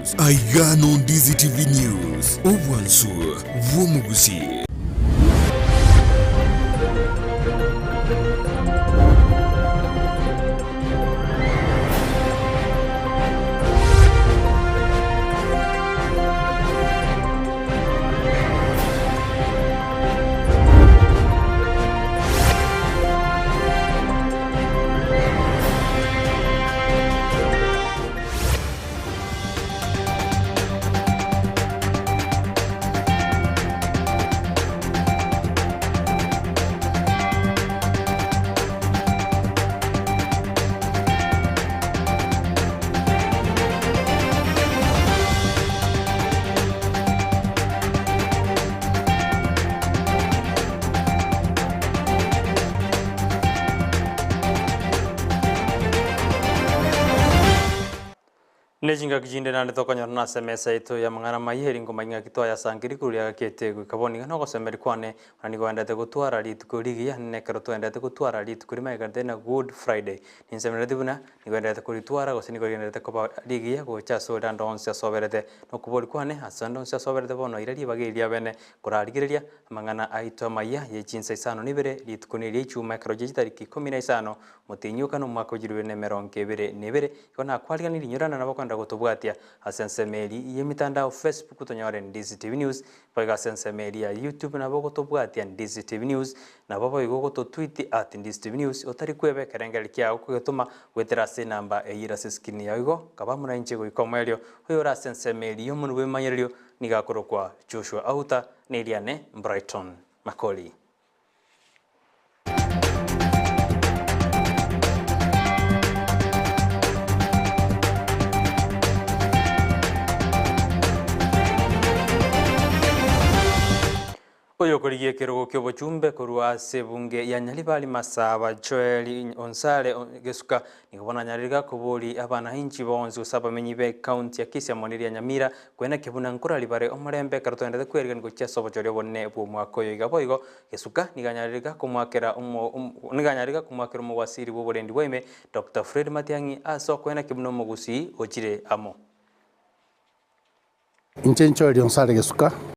News, aiga n'Ondizi TV News, obwansu bw'omogusii. Ne chingaki chinde naende tokonyorana ase emesa yaito y'amang'ana amayia, eri ngoma ing'aki twayasangeria korwa riagaki ete goika bono iga nogosemeria kwane, buna nigo oendete gotwara rituko rigiya, nekero toendete gotwara rituko rimaegerete na Good Friday. Ninsemeretie buna nigo enderete koritwara gose nigo rigendererete koba rigiya gocha ase ore ande onsi asoberete. Nokobori kwane ase ande onsi asoberete bono ira ribaga eri riabene korarigereria amang'ana aito amayia ye chinsa isano na ibere rituko neria ichuma ekero gie chitariki ikomi na isano omotienyi o kane omwaka o chilifu ibere na emerongo ebere na ebere. Igo nakwariganirie inyorana nabo kogenda gotobwatia ase ensemo eri y'emitandao Facebook tonyore Ndizi TV News Boigo ase ensemo eria ya YouTube nabo ogotobwatia Ndizi TV News, nabo boigo ogototwiti at Ndizi TV News, otari kweba ekerengererio kiao kogetoma goetera ase enamba eyio ere ase escreen yao igo, kaba amo nainche goika omoerio, oyore ase ensemo eria y'omonwe bw'ebimanyererio nigo akorokwa Joshua Auta, na eriane Brighton Makori. Oyokorigia ekerogo ki'obochumbe korwa ase ebunge ya Nyaribari Masaba Joel Onsare Gesuka nigo bono anyarire kobori abanainchi bonsi gose abamenyi be county ya Kisii amo neria Nyamira kwenaki buna nkorari bare omorembe ekero toendete kwerigani gochia ase obochori obonene bw'omwaka oyo iga boigo Gesuka nigo anyarire komoakera nigo anyarire komoakera omowasiri bw'oborendi bwa ime, Doctor Fred Matiang'i, ase okoenaki buna omogusii ochire amo. Inche inche oria Onsare Gesuka.